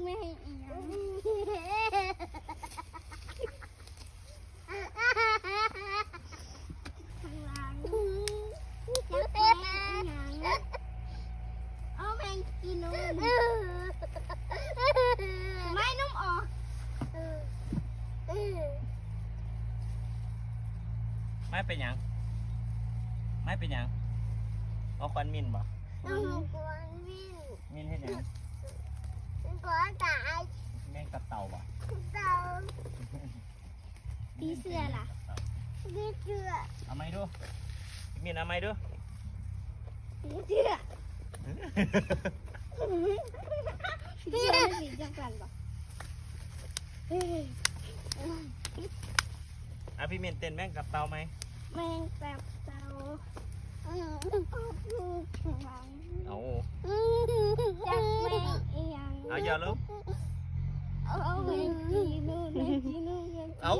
ແມ່ນອີ່ຫຍັງ? ຂ້າງຫຼັງ ຈັກແມ່ນອີ່ຫຍັງ? ເອົາແມ່ນຂີ້ໜູ ໄມ້ໜຸ່ມອອກ. ໄມ້ເປັນຫຍັງ? ໄມ້ເປັນຫຍັງ? ເອົາຂວັນມິ້ນບໍ່? ເອົາຂວັນມິ້ນ. ມິ້ນເຮັດຫຍັງ? ມັນກໍຕາຍ. ແມ່ນກັບເຕົາບໍ່? ເຕົາ. ຜີເສືອລະ? ຜີເສືອ. ເອົາໃໝ່ດູ. ມິ້ນເອົາໃໝ່ດູ. ຜີເສືອ. ຜີເສືອມັນຊິຈັງຊັ້ນບໍ່? ອ່ະ ພີ່ມິ້ນເຕັ້ນແມ່ນກັບເຕົາໃໝ່. ແມ່ນກັບເຕົາ. ເອົາ. ຈັກແມ່ນອີ່ຫຍັງ? ເອົາ ຢ່າລົງ. ເອົາແມ່ນຂີ້ໜູ ແມ່ນຂີ້ໜູ. ເອົາ.